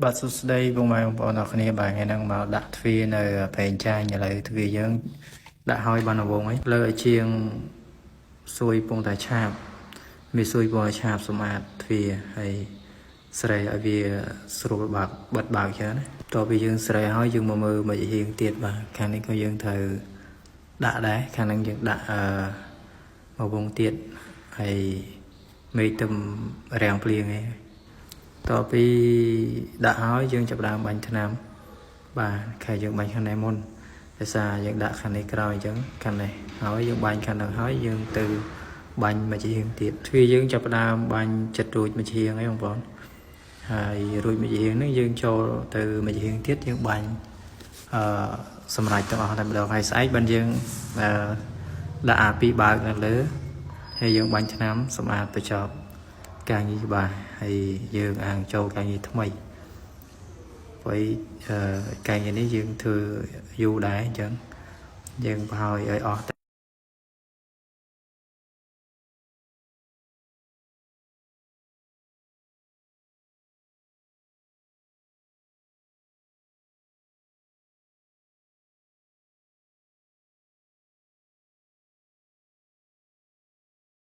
បាទសួស្តីពុកម៉ែបងប្អូនអរគ្នាបាទថ្ងៃហ្នឹងមកដាក់ទ្វារនៅប្រេងចាញ់ឥឡូវទ្វារយើងដាក់ហើយបានរវងហើយលើឲ្យជាងសួយពងតែឆាបមានសួយពងតែឆាបសម្អាតទ្វារហើយស្រែឲ្យវាស្រួលបើកបិទបើកចឹងណាតទៅពីយើងស្រែហើយយើងមកមើលមួយហៀងទៀតបាទខាងនេះក៏យើងត្រូវដាក់ដែរខាងហ្នឹងយើងដាក់អឺមកវងទៀតហើយមេឃទឹមរាំងភ្លៀងឯង តទៅពីដាក់ហើយយើងចាប់ផ្ដើមបាញ់ថ្នាំបាទខែយើងបាញ់ខាងនេះមុនដោយសារយើងដាក់ខាងនេះក្រោយអញ្ចឹងខាងនេះហើយយើងបាញ់ខាងហ្នឹងហើយយើងទៅបាញ់មួយជាងទៀតទ្វារយើងចាប់ផ្ដើមបាញ់ចិត្តរួចមួយជាងហើយបងប្អូនហើយរួចមួយជាងហ្នឹងយើងចូលទៅមួយជាងទៀតយើងបាញ់អឺសម្រាប់ទាំងអស់តែម្ដងហើយស្អែកបានយើងអឺដាក់អាពីរបើកនៅលើហើយយើងបាញ់ថ្នាំសម្អាតបញ្ចប់ ការងារបាទហើយយើងអាងចូលការងារថ្មីព្រោះអឺការងារនេះយើងធ្វើយូរដែរអញ្ចឹងយើងប្រហើយឲ្យអស់